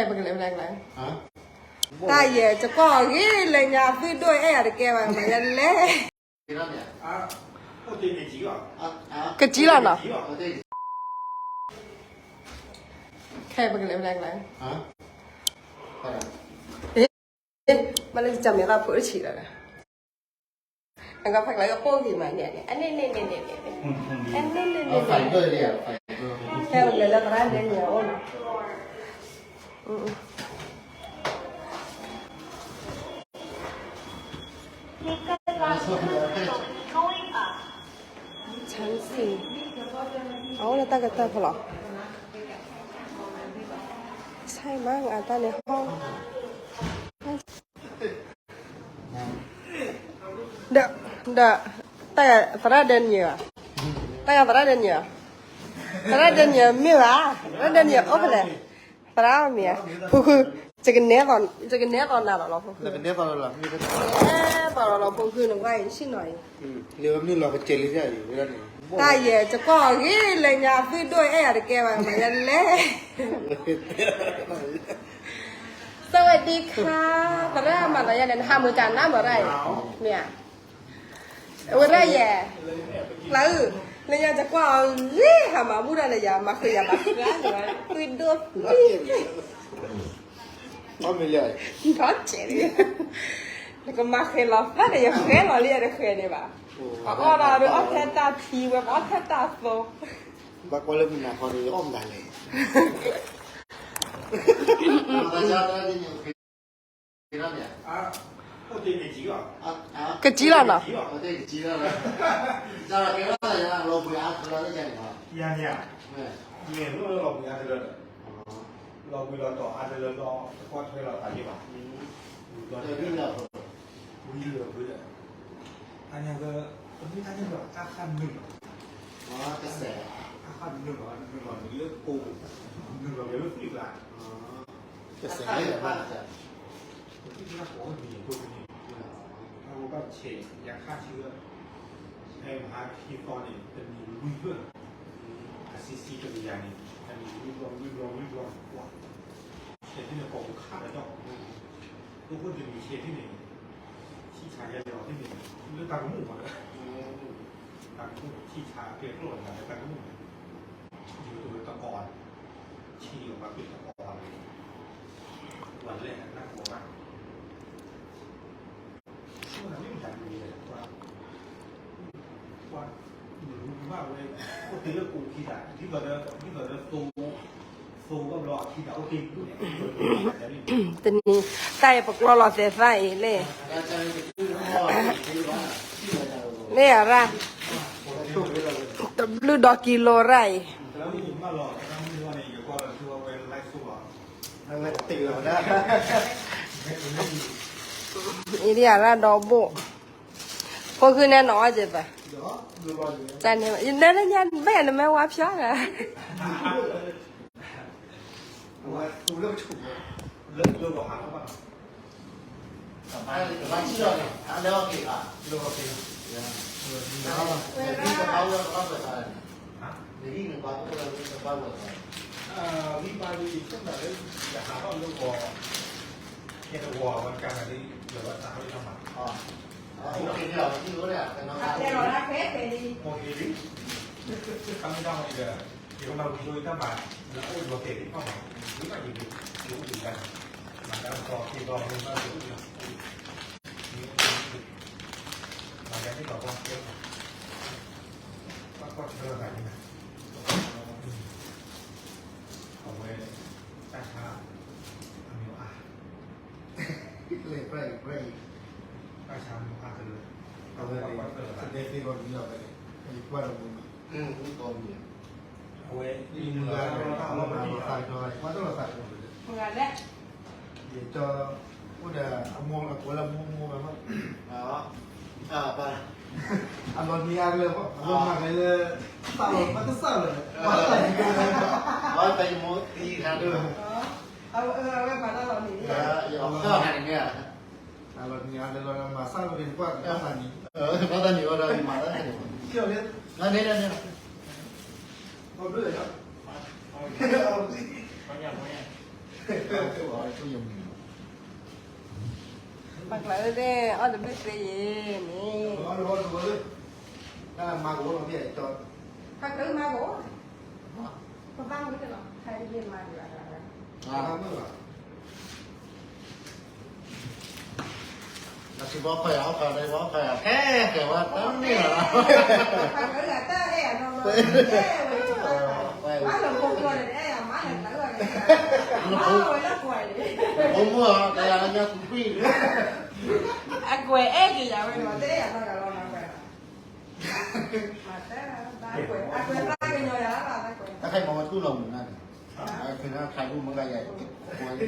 ပကလဲၤပလဲၤကလဲၤ, တၢ်ယဲၢ် ကကွၢ်အီၤဂ့ၤလၢညါ သုဒိၣ်အဲၣ်ယၤတကဲဘၣ် မၤယလဲၣ်, ကကံလီၤနီၤ, ခဲပကလဲၤပလဲၤကလဲၤ, မ့ၢ်လၢကစၢ်မဲာ်သၣ်ဖိတဆံးလီၤ, နကဖးကလၢကပိၢ်ဂ့ၤမးန့ၣ်, အန့ၣ်န့ၣ်န့ၣ်န့ၣ်န့ၣ်, အန့ၣ်န့ၣ်န့ၣ်န့ၣ်, ဖဲပလဲၤလၢသရၣ်ဒဲန့ၣ်အအိၣ်နီၤ, ဆန်းစီ, အအိၣ်လၢတၢ်ကတၢၢ်ဖီလီၤ, ဆဲမးအတၢ်န့ၣ်ဟီ, ဒီး, ဒီး, တၢ်သရၣ်ဒဲနံၤဧါ, တၢ်သရၣ်ဒဲနံၤဧါ, သရၣ်ဒဲနံၤမ့ၢ်ဘၣ်, သရၣ်ဒဲနံၤအိၣ်ဖဲလဲၣ်, သရၣ်မ့ၢ်ဧါ, ဖိဃု, ယကနဲ, ယကနဲသီနၤလီၤလီၤ ဖိဃု, ယကနဲသီလီၤလီၤ ဖိဃုနကွၢ်အံၤ ဆ့ၣ်နီၤအံၤ, တၢ်ယဲၢ် ကကွၢ်အီၤဂ့ၤလၢညါ သုဒိၣ်အဲၣ်ယၤတကဲဘၣ် မၤယလဲၣ် စဝးဒံခါ, သရၣ်မၤလီၤယဲန့ၣ် နဟးမုာ်တၢ်နးမၤရၣ်အံၤ, မ့ၢ်ဧါ, အဝဲဒၣ်ယဲ, ကျးအုၣ်, လၢညါယကွၢ်အီၤဂ့ၤ ဟးမၤဘူၣ်ဒၣ်လၢယၤ မၤဃုာ်ယၤဘၣ်ဃါ, ကွံဒိၣ်သံ, ဒီးစဲး, နကမၤဃဲၤလီၤသၣ်န့ၣ် ယဃဲၤလီၤလံယတဃဲၤန့ၣ်ဘၣ်, ပအီၣ်ဒၣ်ဒီးအီၣ်ထဲတၢ်ထံဝဲ ပအီၣ်ထဲတၢ်သိ, ဘၣ်ကွၢ်လၢမုၢ်နၤခီန့ၣ် ယအီၣ်မတၤလဲၣ် ကကံလီၤနီၤ, လီၤဘှံးအါတလၢလၢယၤန့ၣ်လီၤ, ယၤန့ၣ်, လီၤဘှံးအါတလၢဒီး တကွၢ်ထွဲလီၤသးယ့ၢ်ဘၣ်, ဝံၤလၢာ်ဘၣ်, ဝံၤလၢာ်ဘၣ်, အန့ၣ်က, တမ့ၢ်တၢ်န့ၣ်ဒီးတၢ်ဃၣ်နုာ်လီၤ, တၢ်ဃၣ်နုာ်လီၤ, နုာ်လီၤလၢကိး, နုာ်လီၤလၢပျံၤကျါ ကစဲးလၢယဘၣ်, ပကစဲးလၢယဘၣ်, အဝဲဘၣ်ဆဲး ယခါဆံးလၢ, ဖဲမဟါခံသီန့ၣ် တနံၤလွံၢ်ဖျၢၣ်, အဆံဆံတကယၤန့ၣ် တနံၤလွံၢ်ဘျီ လွံၢ်ဘျီ လွံၢ်ဘျီ, ဆဲးဒ်န့ၣ် ကိးပခါလၢာ်ဒီး, သိဖိတနံၤဆဲးဒ်န့ၣ်, ဆံၣ်ဆါယဲလီၤဒ်န့ၣ်, လၢတၢ်ကမူၣ်မးဒီး, တၢ်ကမူၣ် ဆံၣ်ဆါအကျဲကျိၣ်လၢတၢ်ကမူၣ်န့ၣ်, ယိၤတဝဲတကီး, ဆံၣ်ယိၤဘၣ်ပ့ၤတကီး, ပှၤလဲၣ်နၢ်ကီးဘၣ်, တနံၤ, တၢ်အံၤပကျီလီၤသဲးသၣ်အံၤလၢ, လၢအရၣ်, တဘျုးဒီးကံလိရၣ်အံၤ, အံၤဒ်အရၣ်ဒီဘိၣ်, ဖိဃုန့ၣ်နီၤအီၣ်က့ၤပ, တၢ်န့ၣ်, ယနဲလၢညါဘဲၣ်နမ့ၢ်ဝါဖျါဂၤ အဝဲ, တၢ်ဆါ, အမံၤအါ, လဲၤပြၢ်အံၤပြၢ်အံၤ, တၢ်ဆါမံၤအါတလၢ, အဝဲ, တဒဲသ့ၣ်ဂီၤမံၤလီၤဝဲ, ယကွၢ်ဒီးမံၤမး, အဝဲ, မုၢ်ဂၤ, မုၢ်ဂၤလီၤသးကညီၤ, ကွၢ်တလီၤသးကညီၤ, မုၢ်ဂၤလဲၣ် ယကၠီ, အိၣ်ဒီးအမိၢ်အကိးလၢမိၢ်မိၢ်ဝဲမး, အလီၤနံၤအါတလၢ, အလီၤမၢ်ကလၢ, သးလီၤမၢ်တစၢ်လၢၤ, အဝဲမၤတၢ်လီၤနံၤ, အလီၤနံၤအါတလၢ မၤစၢ်လီၤက့ၤကွၢ်, ဘၣ်သးနံၤ, ဘၣ်သးနံၤဝဲဒီးမၤတၢ်န့ၣ်, န့ၣ်န့ၣ်န့ၣ်, ဘၣ်ဘျုးလီၤ, ပှၤကျါအၢသ့ၣ် အီၣ်တဘျုးသ့ယ့ၤန့ၣ်, ပှၤကျါအၢမၤကအိၣ်, ပဘၣ်မုၢ်တလီၤ ဟဲတဘ့ၣ်မၤဒံးဘၣ်, အစံးဘီခွဲးယၤ အီၣ်ခွဲးဒီးဘီခွဲးယၤ ခဲကဲဝဲတၢ်န့ၣ်လီၤ, ဖိမုၣ်အီၤ တယၤလၢညါသူကွံာ်, အကွဲးအဲၣ်က့ၤယၤဝဲန့ၣ် တအဲၣ်ယၤနီတဂၤလီၤ, တၢ်ခဲအံၤမၤဝဲတူၢ်လီၤမုာ်နၤန့ၣ်, ခဲအံၤခးဒူၣ်မုာ်ဂၤယၤ, ဝဲလံ,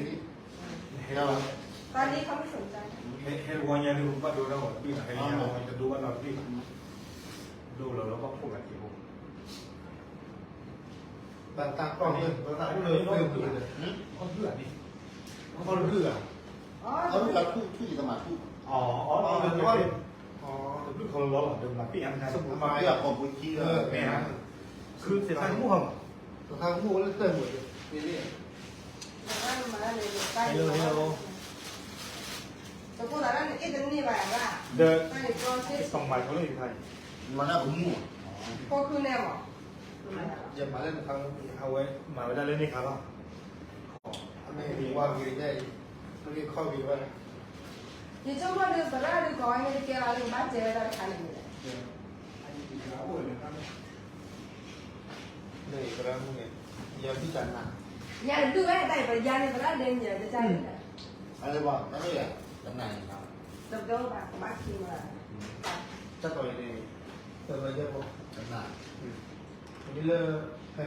ဟဲဝဲညါဒုး ဘၣ်ဒိတၢ်ဂီၤတဘ့ၣ်, ဟဲဝဲညါဒုး ဘၣ်ဒိတၢ်ဂီၤတဘ့ၣ်, ဒိလီၤလၢဘၣ်ခိၣ်ဂၤက့ၤဖိ, ဘၣ်တၢ်ကီၢ်, ဘၣ်တၢ်ကီၢ်, အီၣ်ဘျုးဂၤန့ၣ်, အီၣ်ဘျုးဂၤ, အီၣ်ဘျုးဂၤထူၣ်ထူၣ်ယတမၤထူၣ်, အီၣ်ဘျုးဂၤ, တဘျုးခီလီၤလီၤ တမၤပ့ၢ်အါမး, တမၤပ့ၢ်အါ ကိးပူၤခံလီၤ, မ့ၢ်ဧါ, ခုသ့ၣ်ခါတမူၢ်ဟီမး, သ့ၣ်ခါတမူၢ်လၢတၢ်မုာ်န့ၣ်, တကိးသးဒၣ်န့ၣ် အ့ၣ်တန့ၢ်ဘၣ်, ဒီးတၢ်န့ၣ်ကီၢ်စ့ၢ် မၤလၢကမူၢ်, ကိးခုန့ၣ်မး, ယမၤလၢနခါမူၢ်, အဝဲမၤဝဲဒၣ်လၢန့ၣ်ခါလီၤ, အမ့ၢ်ဝါဂ့ၤဒ်အံၤ, မ့ၢ်ခီဂ့ၤဘၣ်, ယဆိကမိၣ်ဒုး သရၣ်ဒုးကိးဝဲန့ၣ်တကဲလီၤ လၢကဘၣ်စဲဝဲဒၣ်တခါန့ၣ်န့ၣ် န့ၣ် သရၣ်မုၣ်န့ၣ် ယၤဒုၣ်တၢ်နၤ, ယၤဒုၣ်ဝဲတၢ်အံၤ ပယၤန့ၣ် သရၣ်ဒဲးန့ၣ် တၢ်န့ၣ်, အလၢဘၣ် တၢ်လၢယၤ တနၤအံၤဘၣ်, တဘျီဘၣ်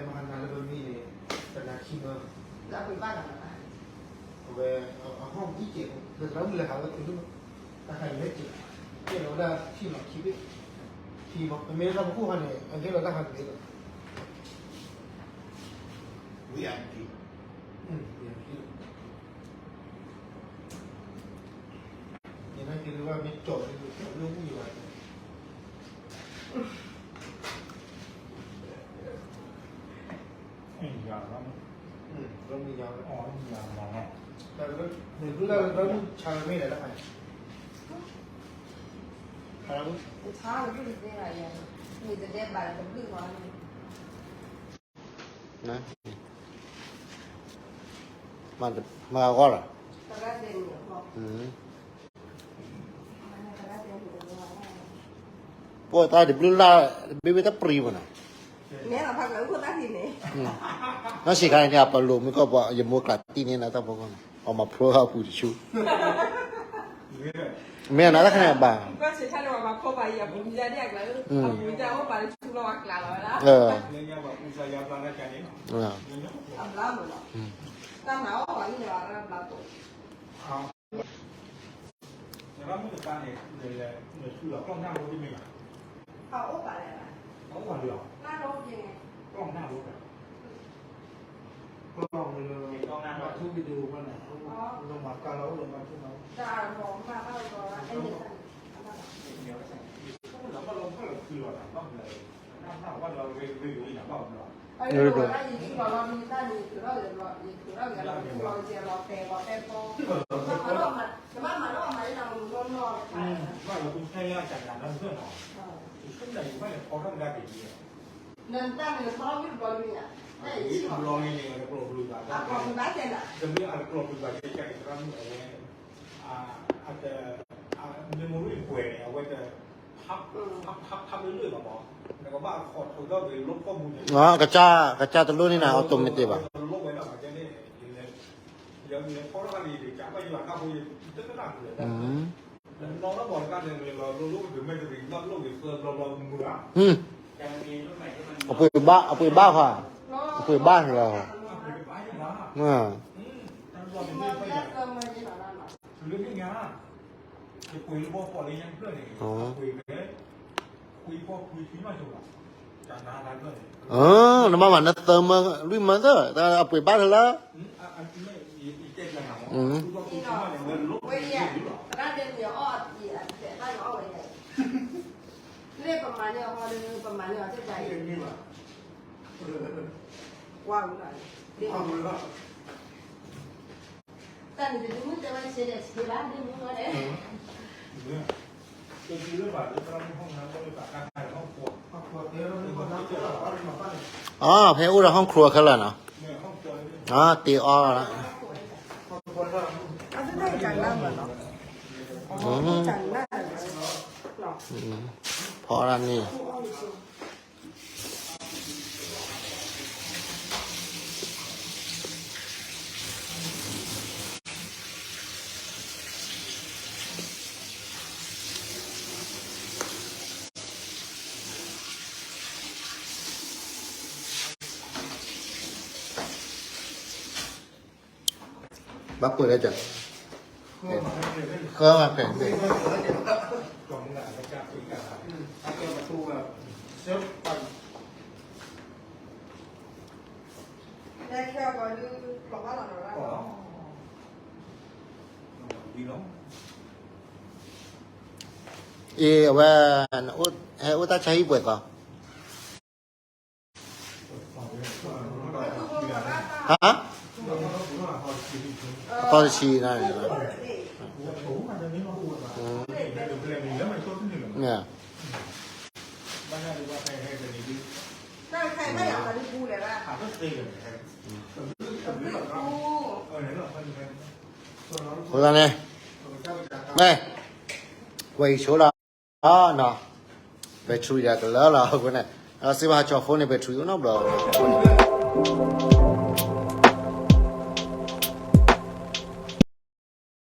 ကဘၣ်ခံမၢ, တၢ်တီၤအံၤန့ၣ် တဘျီယဲၢ်ဘီ တနၤ, မ့ၢ်လၢ ဖဲမဟါနၤလၢပမံန့ၣ် တနၤခံမၢ, လၢပဘၣ်ဂၤဘၣ်, အဝဲ အဟီၣ်ကံကဲး ဒီးသရၣ်မုၣ်လဲၤဟးဝဲတုၤလၢ တၢ်ခါအံၤလဲၤကဲး, ကဲးလီၤဝဲဒၣ်ထံၣ်လီၤခံဘ့ၣ်, ထံၣ်မး ပမ့ၢ်လၢတၢ်ပခိၣ်ဟါန့ၣ် အကဲလီၤတၢ်ခါတဘ့ၣ်လီၤ, ဝံၤအက့ၤ, ဝံၤအက့ၤ, ယနာ်က့ၤလၢဘၣ်မ့ၢ်ကၠီၤလၢကၠီၤလၢဝံၤဘၣ် မ့ၢ်ဒုၣ်ဒါလၢတၢ်မုၢ်ဆါမ့ၢ်လဲၣ်တခါန့ၣ်, မၤဂီၢ်လီၤ, ပှၤတၢ်တဘျုးလၢ် တဘ့ၣ်ဝဲတၢ်ပြံမနီၤ, နီၢ်ဆံးခါန့ၣ် အပလိာ်မ့ၢ်ကီၢ်ပှၤ ယမိၢ်ကျးတံၢ်န့ၢ်နၤတၢ်ဖိကီၢ်န့ၣ် အမၤဖျိအပူၤတဆူ မ့ၢ်နၤတခါန့ၣ်အဘၣ်, ကစၢ်တလိၣ်န့ၢ်နၤ automatic ဘၣ်. အပှ့ၤဘၣ် အပှ့ၤဘၣ်ဃီ, အပှ့ၤဘၣ်လီၤ. နဘၣ်မၤနသၢမၢလွံၢ်မၢသၢ အပှ့ၤဘၣ်ထီၣ်လၢ လၢပမၤန့ၢ်အီၤ ပမၤန့ၢ်အီၤ ကွၢ်ဝဲလီၤ. အဖဲအိၣ်ဒီး ห้องครัว ခဲလၢာ်နီၤ, တ့အီလီၤ, ဖီဒၣ်န့ၣ် ဘၣ်ပှဲၤလၢက, ဃၢမၤဖဲန့ၣ်, အ့ အဝဲ ဟဲအိၣ်တၢ်ဆါဟံၣ်ပှဲၤသီ ဟါ, အသီတဆံန့ၣ်, အဃိသတးန့ၣ်, မ့ၢ်, ဝဲအံၤဆိလီၤ, နီၤ, battery ဒီးကလၢလီၤအဃိန့ၣ်, စ့ဘၣ်ဟးကၠီ phone န့ၣ် battery အိၣ်နီတဘျီဘၣ်.